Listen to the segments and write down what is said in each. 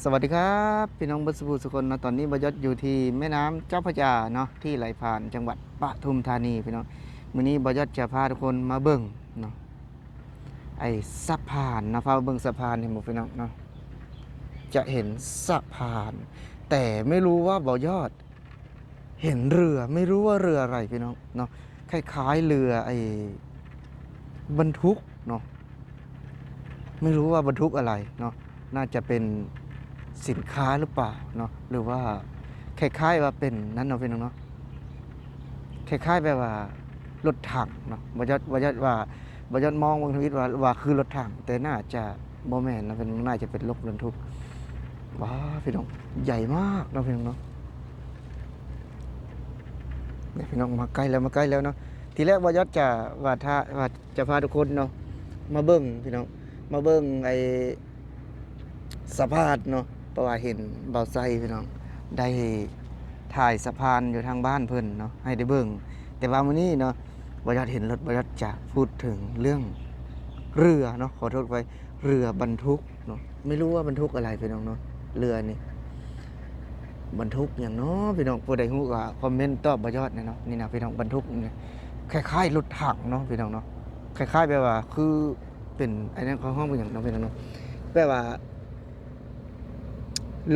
ສະຫວັດດີຄັບ ພີ່ນ້ອງເບິດສູ່ຜູ້ສູ່ຄົນເນາະ. ຕອນນີ້ບ່າວຍອດຢູ່ທີ່ແມ່ນ້ຳເຈົ້າພະຍາເນາະ ທີ່ໄຫຼຜ່ານຈັງຫວັດປະທຸມທານີ ພີ່ນ້ອງ. ມື້ນີ້ບ່າວຍອດຈະພາທຸກຄົນມາເບິ່ງເນາະ ໄອ້ສະພານເນາະ, ພາມາເບິ່ງສະພານ ເຫັນບໍ່ ພີ່ນ້ອງເນາະ? ຈະເຫັນສະພານ ແຕ່ໄມ່ຮູ້ວ່າບ່າວຍອດ ເຫັນເຮືອ ໄມ່ຮູ້ວ່າເຮືອອະໄລ ພີ່ນ້ອງເນາະ, ຄ້າຍໆເຮືອໄອ້ບັນທຸກເນາະ, ໄມ່ຮູ້ວ່າບັນທຸກອະໄລເນາະ, ໜ້າຈະເປັນສິນຄ້າຫຼືເປົ່າເນາະ ຫຼືວ່າຄ້າຍໆວ່າເປັນນັ້ນເນາະ ພີ່ນ້ອງເນາະ, ຄ້າຍໆແບບວ່າລົດຖັງເນາະ. ບໍ່ຢອດ ບໍ່ຢອດວ່າ ບໍ່ຢອດມອງເບິ່ງທຳອິດວ່າ ວ່າຄືລົດຖັງ ແຕ່ໜ້າຈະບໍ່ແມ່ນເນາະ ເປັນ ໜ້າຈະເປັນລົດບັນທຸກ. ວ້າ ພີ່ນ້ອງ ໃຫຍ່ມາກເນາະ ພີ່ນ້ອງເນາະ. ນີ້ພີ່ນ້ອງ ມາໃກ້ແລ້ວ ມາໃກ້ແລ້ວເນາະ. ທີແລກບ່າວຍອດຈະວ່າ ຖ້າວ່າຈະພາທຸກຄົນເນາະ ມາເບິ່ງ ພີ່ນ້ອງ ມາເບິ່ງໄອ້ ສະພານເນາະ ເພາະວ່າເຫັນບ່າວໄຊ ພີ່ນ້ອງ ໄດ້ຖ່າຍສະພານຢູ່ທາງບ້ານເພິ່ນເນາະ ໃຫ້ໄດ້ເບິ່ງ. ແຕ່ວ່າມື້ນີ້ເນາະ ບ່າວຍອດເຫັນລົດ ບ່າວຍອດຈະພູດເຖິງເລື່ອງເຮືອເນາະ, ຂໍໂທດໄວ້ ເຮືອບັນທຸກເນາະ. ໄມ່ຮູ້ວ່າບັນທຸກອະໄລ ພີ່ນ້ອງເນາະ, ເຮືອນີ້ບັນທຸກຫຍັງເນາະ ພີ່ນ້ອງ? ຜູ້ໃດຮູ້ກໍຄອມເມັນຕອບບ່າວຍອດແດ່ເນາະ. ນີ້ນະ ພີ່ນ້ອງ ບັນທຸກນີ້ ຄ້າຍໆລົດຖັງເນາະ ພີ່ນ້ອງເນາະ, ຄ້າຍໆແບບວ່າຄື ເປັນ ອັນນັ້ນເຂົາຮ້ອງວ່າຫຍັງເນາະ ພີ່ນ້ອງເນາະ, ແບບວ່າ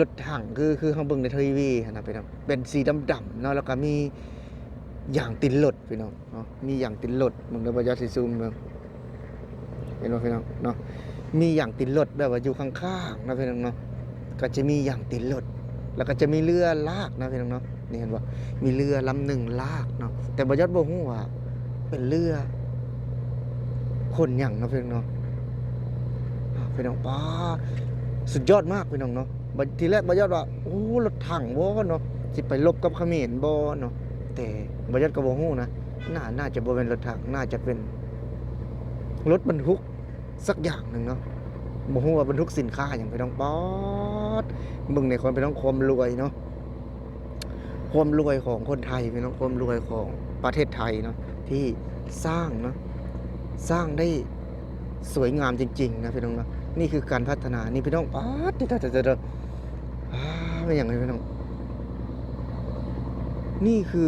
ລົດຖັງ ຄື ຄືເຮົາເບິ່ງໃນທີວີຫັ້ນນະ ພີ່ນ້ອງ, ເປັນສີດຳໆເນາະ, ແລ້ວກໍມີຢາງຕີນລົດ ພີ່ນ້ອງເນາະ, ມີຢາງຕີນລົດ. ເບິ່ງເດີ ບ່າວຍອດຊິຊູມເບິ່ງ ເຫັນບໍ່ ພີ່ນ້ອງເນາະ? ມີຢາງຕີນລົດ ແບບວ່າຢູ່ຂ້າງໆເນາະ ພີ່ນ້ອງເນາະ, ກໍຈະມີຢາງຕີນລົດ ແລ້ວກໍຈະມີເຮືອລາກເນາະ ພີ່ນ້ອງເນາະ. ນີ້ເຫັນບໍ່ ມີເຮືອລຳໜຶ່ງລາກເນາະ, ແຕ່ບ່າວຍອດບໍ່ຮູ້ວ່າເປັນເຮືອ ຂົນຫຍັງເນາະ ພີ່ນ້ອງເນາະ. ພີ່ນ້ອງ ປ້າ ສຸດຍອດມາກ ພີ່ນ້ອງເນາະ. ບາດ ທີແລກບ່າວຍອດວ່າ ໂອ້ ລົດຖັງບໍ່ເນາະ, ຊິໄປລົບກັບຂະເໝນບໍ່ເນາະ, ແຕ່ບ່າວຍອດກໍບໍ່ຮູ້ນະ, ໜ້າ ໜ້າຈະບໍ່ແມ່ນລົດຖັງ, ໜ້າຈະເປັນລົດບັນທຸກ ສັກຢ່າງໜຶ່ງເນາະ, ບໍ່ຮູ້ວ່າບັນທຸກສິນຄ້າຫຍັງ ພີ່ນ້ອງ. ປາດ ເບິ່ງແດ່ ຄວາມ ພີ່ນ້ອງ ຄວາມລວຍເນາະ, ຄວາມລວຍຂອງຄົນໄທ ພີ່ນ້ອງ, ຄວາມລວຍຂອງປະເທດໄທເນາະ ທີ່ສ້າງເນາະ, ສ້າງໄດ້ສວຍງາມຈິງໆນະ ພີ່ນ້ອງເນາະ. ນີ້ຄືການພັດທະນາ ນີ້ ພີ່ນ້ອງ. ປາດ ຕິດໆ ອ່າ ແມ່ນຫຍັງນີ້ ພີ່ນ້ອງ? ນີ້ຄື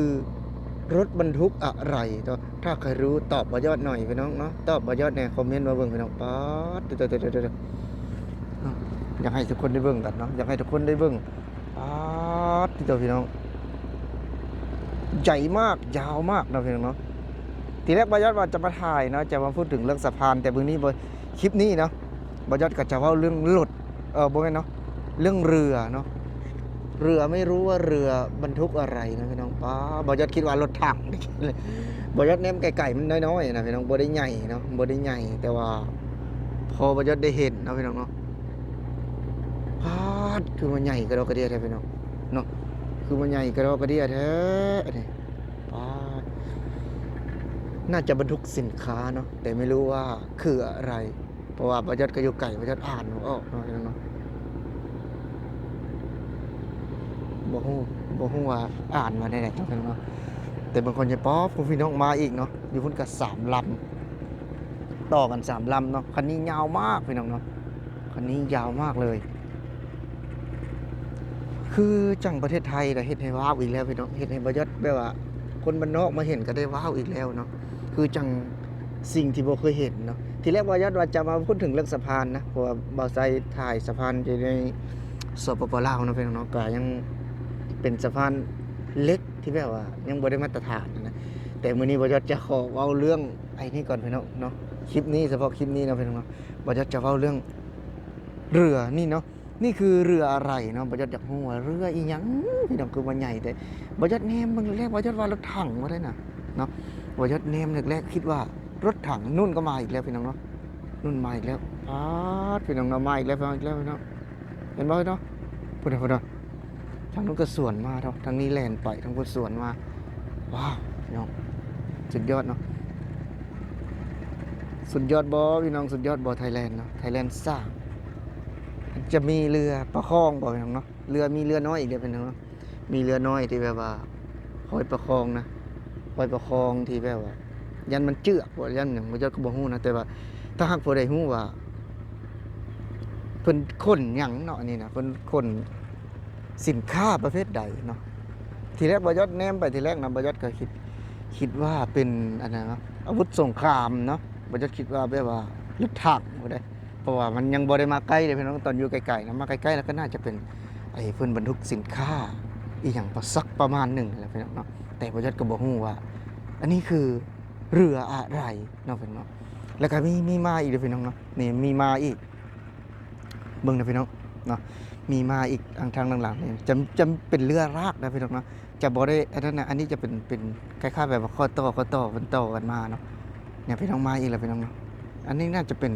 ລົດບັນທຸກອະໄລເນາະ? ຖ້າໃຄຮູ້ຕອບບ່າວຍອດໜ່ອຍ ພີ່ນ້ອງເນາະ, ຕອບບ່າວຍອດແດ່ ຄອມເມັນມາເບິ່ງ ພີ່ນ້ອງ. ປາດ ຕິດໆ ເນາະ, ຢາກໃຫ້ທຸກຄົນໄດ້ເບິ່ງກັນເນາະ, ຢາກໃຫ້ທຸກຄົນໄດ້ເບິ່ງ. ປາດ ຕິໂຕ ພີ່ນ້ອງ ໃຫຍ່ມາກ ຍາວມາກເນາະ ພີ່ນ້ອງເນາະ. ທີແລກບ່າວຍອດວ່າຈະມາຖ່າຍເນາະ ຈະມາພູດເຖິງເລື່ອງສະພານ, ແຕ່ມື້ນີ້ບໍ່ ຄລິບນີ້ເນາະ ບ່າວຍອດກໍຈະເວົ້າເລື່ອງລົດ ເອີ ບໍ່ແມ່ນເນາະ ເລື່ອງເຮືອເນາະ, ເຮືອ ໄມ່ຮູ້ວ່າເຮືອບັນທຸກອະໄລນະ ພີ່ນ້ອງ. ປ້າ ບ່າວຍອດຄິດວ່າລົດຖັງ ບ່າວຍອດແນມໄກໆ ມັນນ້ອຍໆນະ ພີ່ນ້ອງ, ບໍ່ໄດ້ໃຫຍ່ເນາະ ບໍ່ໄດ້ໃຫຍ່, ແຕ່ວ່າພໍບ່າວຍອດໄດ້ເຫັນເນາະ ພີ່ນ້ອງເນາະ. ປາດ ຄືວ່າໃຫຍ່ກະດອກກະເດຍແທ້ ພີ່ນ້ອງເນາະ, ຄືວ່າໃຫຍ່ກະດອກກະເດຍແທ້ອັນນີ້. ປາດ ໜ້າຈະບັນທຸກສິນຄ້າເນາະ, ແຕ່ໄມ່ຮູ້ວ່າຄືອະໄລ ເພາະວ່າບ່າວຍອດກໍຢູ່ໄກ ບ່າວຍອດອ່ານບໍ່ອອກເນາະ ພີ່ນ້ອງເນາະ. ບໍ່ຮູ້ ບໍ່ຮູ້ວ່າອ່ານວ່າແນວໃດເນາະ ພີ່ນ້ອງເນາະ, ແຕ່ບາງຄົນຈະ ປອບ ຜູ້ ພີ່ນ້ອງ ມາອີກເນາະ, ຢູ່ພຸ້ນກໍສາມລຳ ຕໍ່ກັນສາມລຳເນາະ. ຄັນນີ້ຍາວມາກ ພີ່ນ້ອງເນາະ, ຄັນນີ້ຍາວມາກເລີຍ. ຄືຈັ່ງປະເທດໄທລະເຮັດໃຫ້ວ້າວອີກແລ້ວ ພີ່ນ້ອງ, ເຮັດໃຫ້ບ່າວຍອດແບບວ່າຄົນບ້ານນອກມາເຫັນກໍໄດ້ວ້າວອີກແລ້ວເນາະ, ຄືຈັ່ງສິ່ງທີ່ບໍ່ເຄີຍເຫັນເນາະ. ທີແລກບ່າວຍອດວ່າຈະມາພູດເຖິງເລື່ອງສະພານນະ, ເພາະວ່າບ່າວໄຊຖ່າຍສະພານຢູ່ໃນ ສປປ ລາວເນາະ ພີ່ນ້ອງເນາະ, ກໍຍັງເປັນສະພານເຫຼັກທີ່ແບບວ່າຍັງບໍ່ໄດ້ມາດຕະຖານນະ. ແຕ່ມື້ນີ້ບ່າວຍອດຈະຂໍເວົ້າເລື່ອງ ໄອ້ນີ້ກ່ອນ ພີ່ນ້ອງເນາະ, ຄລິບນີ້ ສະເພາະຄລິບນີ້ເນາະ ພີ່ນ້ອງເນາະ, ບ່າວຍອດຈະເວົ້າເລື່ອງເຮືອນີ້ເນາະ. ນີ້ຄືເຮືອອະໄລເນາະ, ບ່າວຍອດຢາກຮູ້ວ່າເຮືອອີ່ຫຍັງ ພີ່ນ້ອງ ຄືວ່າໃຫຍ່ແທ້. ບ່າວຍອດແນມເບິ່ງແລກໆ ບ່າວຍອດວ່າລົດຖັງບໍ່ໄດ້ນະເນາະ, ບ່າວຍອດແນມແລກໆ ຄິດວ່າລົດຖັງ. ນຸ່ນກໍມາອີກແລ້ວ ພີ່ນ້ອງເນາະ, ນຸ່ນມາອີກແລ້ວ. ປາດ ພີ່ນ້ອງເນາະ, ມາອີກແລ້ວ ມາອີກແລ້ວ ພີ່ນ້ອງ. ເຫັນບໍ່ພີ່ນ້ອງ? ພຸ້ນນະ ພຸ້ນນະ, ທາງນັ້ນກໍສວນມາເນາະ, ທາງນີ້ແລ່ນໄປ ທາງພຸ້ນສວນມາ. ວ້າວ ພີ່ນ້ອງ ສຸດຍອດເນາະ, ສຸດຍອດບໍ່ ພີ່ນ້ອງ? ສຸດຍອດບໍ່ ໄທແລນເນາະ, ໄທແລນສ້າງ. ຈະມີເຮືອປະຄອງບໍ່ ພີ່ນ້ອງເນາະ? ເຮືອ ມີເຮືອນ້ອຍອີກເດ້ ພີ່ນ້ອງເນາະ, ມີເຮືອນ້ອຍທີ່ແບບວ່າຄອຍປະຄອງນະ, ຄອຍປະຄອງທີ່ແບບວ່າ ຢ້ານມັນເຈື່ອນບໍ່ ຢ້ານຫຍັງ ບໍ່ຈັກ ກໍບໍ່ຮູ້ນະ. ແຕ່ວ່າຖ້າຫາກຜູ້ໃດຮູ້ວ່າ ເພິ່ນຂົນຫຍັງເນາະ ອັນນີ້ນະ ເພິ່ນຂົນສິນຄ້າປະເພດໃດເນາະ. ທີແລກບ່າວຍອດແນມໄປ ທີແລກນະ ບ່າວຍອດກໍຄິດ ຄິດວ່າເປັນອັນນັ້ນເນາະ ອາວຸດສົງຄາມເນາະ. ບ່າວຍອດຄິດວ່າແບບວ່າລົດຖັງພຸ້ນເດ້ ເພາະວ່າມັນຍັງບໍ່ໄດ້ມາໃກ້ເດ້ພີ່ນ້ອງ. ຕອນຢູ່ໄກໆນະ ມາໃກ້ໆແລ້ວກໍໜ້າຈະເປັນ ໄອ້ເພິ່ນບັນທຸກສິນຄ້າອີ່ຫຍັງປະສັກປະມານໜຶ່ງແຫຼະພີ່ນ້ອງເນາະ. ແຕ່ບ່າວຍອດກໍບໍ່ຮູ້ວ່າອັນນີ້ຄືເຮືອອະໄລເນາະພີ່ນ້ອງເນາະ. ແລ້ວກໍມີ ມີມາອີກເດ້ພີ່ນ້ອງເນາະ ນີ້ມີມາອີກ ເບິ່ງນະພີ່ນ້ອງເນາະ ມີມາອີກ. ທາງ ທາງຫຼັງໆນີ້ຈະ ຈະເປັນເຮືອລາກນະພີ່ນ້ອງເນາະ ຈະບໍ່ໄດ້ອັນນັ້ນນະ. ອັນນີ້ຈະເປັນ ເປັນຄ້າຍໆແບບວ່າຂໍ້ຕໍ່ ຂໍ້ຕໍ່ ເພິ່ນຕໍ່ກັນມາເນາະ. ນີ້ພີ່ນ້ອງ ມາອີກແລ້ວພີ່ນ້ອງເນາະ. ອັນນີ້ໜ້າຈະເປັນ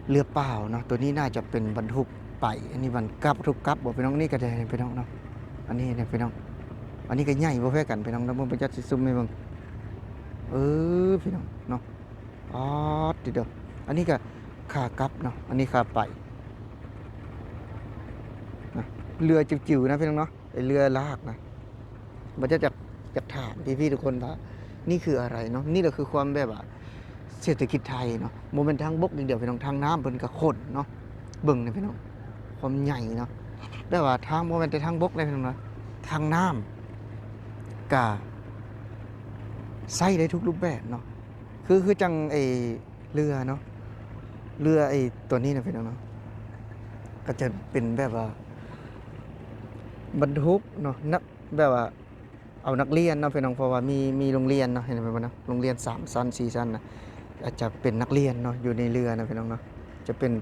ເຮືອເປົ່າເນາະ ໂຕນີ້ໜ້າຈະເປັນບັນທຸກໄປ ອັນນີ້ບັນ ກັບ ບັນທຸກກັບບໍ່ພີ່ນ້ອງ. ນີ້ກໍໄດ້ພີ່ນ້ອງເນາະ ອັນນີ້ນະພີ່ນ້ອງ. ອັນນີ້ກໍໃຫຍ່ບໍ່ແພ້ກັນພີ່ນ້ອງເນາະ ເບິ່ງ ບ່າວຍອດຊິຊູມໃຫ້ເບິ່ງ. ເອີ ພີ່ນ້ອງເນາະ ອາດຕິໂດ ອັນນີ້ກໍຂາກັບເນາະ ອັນນີ້ຂາໄປນະ. ເຮືອຈິ້ວໆນະພີ່ນ້ອງເນາະ ໄອ້ເຮືອລາກນະ. ບ່າວຍອດຢາກ ຢາກຖາມພີ່ໆທຸກຄົນວ່ານີ້ຄືອະໄລເນາະ. ນີ້ແຫຼະຄືຄວາມແບບວ່າເສດຖະກິດໄທເນາະ ບໍ່ແມ່ນທາງບົກຢ່າງດຽວພີ່ນ້ອງ ທາງນ້ຳເພິ່ນກໍຂົນເນາະ. ເບິ່ງນະພີ່ນ້ອງ ຄວາມໃຫຍ່ເນາະ ແບບວ່າທາງ ບໍ່ແມ່ນແຕ່ທາງບົກເດ້ພີ່ນ້ອງເນາະ ທາງນ້ຳກໍໃຊ້ໄດ້ທຸກຮູບແບບເນາະ. ຄື ຄືຈັ່ງໄອ້ເຮືອເນາະ ເຮືອໄອ້ຕົວນີ້ນະພີ່ນ້ອງເນາະ ກໍຈະເປັນແບບວ່າບັນທຸກເນາະ ນັກ ແບບວ່າເອົານັກຮຽນເນາະພີ່ນ້ອງ ເພາະວ່າມີ ມີໂຮງຮຽນເນາະ ເຫັນບໍ່ເນາະ ໂຮງຮຽນສາມຊັ້ນ ສີ່ຊັ້ນນະ ອາດຈະເປັນນັກຮຽນເນາະ ຢູ່ໃນເຮືອນະພີ່ນ້ອງເນາະ. ຈະເປັນ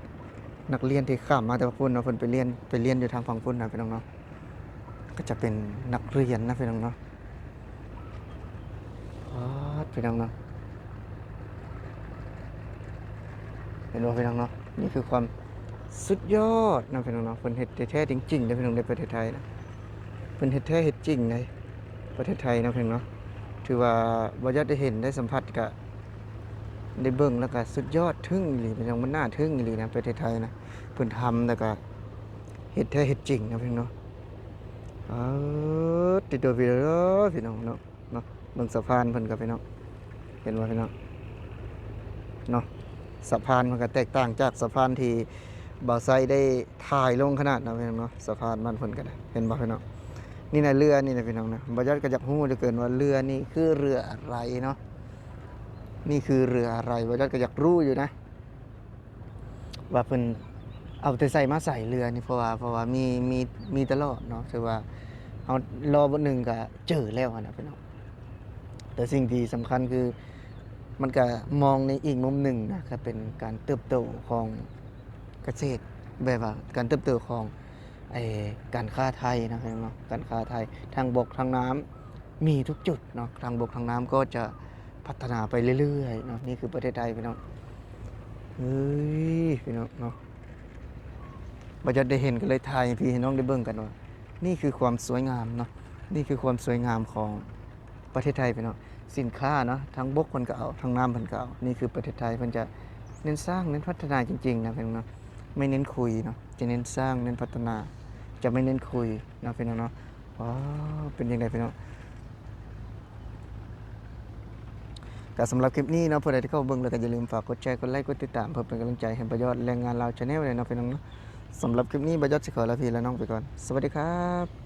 ນັກຮຽນທີ່ຂ້າມມາແຕ່ຝັ່ງພຸ້ນເນາະ ເພິ່ນໄປຮຽນ ໄປຮຽນຢູ່ທາງຝັ່ງພຸ້ນນະພີ່ນ້ອງເນາະ. ກໍຈະເປັນນັກຮຽນນະພີ່ນ້ອງເນາະ. ປາດ ພີ່ນ້ອງເນາະ ເຫັນບໍ່ພີ່ນ້ອງເນາະ ນີ້ຄືຄວາມສຸດຍອດນະພີ່ນ້ອງເນາະ. ເພິ່ນເຮັດແທ້ໆຈິງໆເດ້ພີ່ນ້ອງ ໃນປະເທດໄທນະ ເພິ່ນເຮັດແທ້ເຮັດຈິງໃນປະເທດໄທນະພີ່ນ້ອງເນາະ. ຖືວ່າບ່າວຍອດໄດ້ເຫັນໄດ້ສຳຜັດກະໄດ້ເບິ່ງແລ້ວກະສຸດຍອດ ທຶ່ງອີ່ຫຼີພີ່ນ້ອງ ມັນໜ້າທຶ່ງອີ່ຫຼີນະ ປະເທດໄທນະ. ເພິ່ນທຳແລ້ວກະເຮັດແທ້ເຮັດຈິງນະພີ່ນ້ອງເນາະ. ເອີ ຕິດໂຕພີ່ນ້ອງເນາະ ເນາະ ເບິ່ງສະພານເພິ່ນກໍພີ່ນ້ອງ ເຫັນບໍ່ພີ່ນ້ອງເນາະ. ສະພານມັນກໍແຕກຕ່າງຈາກສະພານທີ່ບ່າວໄຊໄດ້ຖ່າຍລົງຂະໜາດເນາະພີ່ນ້ອງເນາະ. ສະພານບ້ານເພິ່ນກໍໄດ້ ເຫັນບໍ່ພີ່ນ້ອງ. ນີ້ນະເຮືອນີ້ນະພີ່ນ້ອງນະ ບ່າວຍອດກໍຢາກຮູ້ເຫຼືອເກີນວ່າເຮືອນີ້ຄືເຮືອອະໄລເນາະ. ນີ້ຄືເຮືອອະໄລ ບ່າວຍອດກໍຢາກຮູ້ຢູ່ນະ ວ່າເພິ່ນເອົາແຕ່ໃສມາໃສເຮືອນີ້ ເພາະວ່າ ເພາະວ່າມີ ມີ ມີຕະຫຼອດເນາະ. ຖືວ່າເຮົາລໍບຶດໜຶ່ງກະເຈີແລ້ວຫັ້ນນະພີ່ນ້ອງ. ແຕ່ສິ່ງທີ່ສຳຄັນຄື ມັນກະມອງໃນອີກມຸມໜຶ່ງນະ ກະເປັນການເຕີບໂຕຂອງກະເສດ ແບບວ່າການເຕີບໂຕຂອງ ໄອ້ ການຄ້າໄທນະພີ່ນ້ອງເນາະ. ການຄ້າໄທທາງບົກທາງນ້ຳ ມີທຸກຈຸດເນາະ ທາງບົກທາງນ້ຳກໍຈະພັດທະນາໄປເລື້ອຍໆເນາະ. ນີ້ຄືປະເທດໄທພີ່ນ້ອງເອີຍ ພີ່ນ້ອງເນາະ. ບໍ່ຢາກໄດ້ເຫັນກໍເລີຍຖ່າຍໃຫ້ພີ່ໃຫ້ນ້ອງໄດ້ເບິ່ງກັນວ່າ ນີ້ຄືຄວາມສວຍງາມເນາະ ນີ້ຄືຄວາມສວຍງາມຂອງປະເທດໄທພີ່ນ້ອງ. ສິນຄ້າເນາະ ທາງບົກເພິ່ນກໍເອົາ ທາງນ້ຳເພິ່ນກໍເອົາ. ນີ້ຄືປະເທດໄທ ເພິ່ນຈະເນັ້ນສ້າງ ເນັ້ນພັດທະນາຈິງໆນະພີ່ນ້ອງເນາະ ໄມ່ເນັ້ນຄຸຍເນາະ ຈະເນັ້ນສ້າງ ເນັ້ນພັດທະນາ ຈະໄມ່ເນັ້ນຄຸຍເນາະພີ່ນ້ອງເນາະ. ວ້າວ ເປັນຈັ່ງໃດພີ່ນ້ອງ? ກະສຳລັບຄລິບນີ້ເນາະ ຜູ້ໃດທີ່ເຂົ້າເບິ່ງແລ້ວກໍຢ່າລືມຝາກກົດແຊ ກົດໄລ ກົດຕິດຕາມ ເພື່ອເປັນກຳລັງໃຈໃຫ້ບ່າວຍອດແລງງານລາວ Channel ແດ່ເນາະພີ່ນ້ອງເນາະ. ສຳລັບຄລິບນີ້ ບ່າວຍອດຊິຂໍລາພີ່ລານ້ອງໄປກ່ອນ. ສະຫວັດດີຄັບ.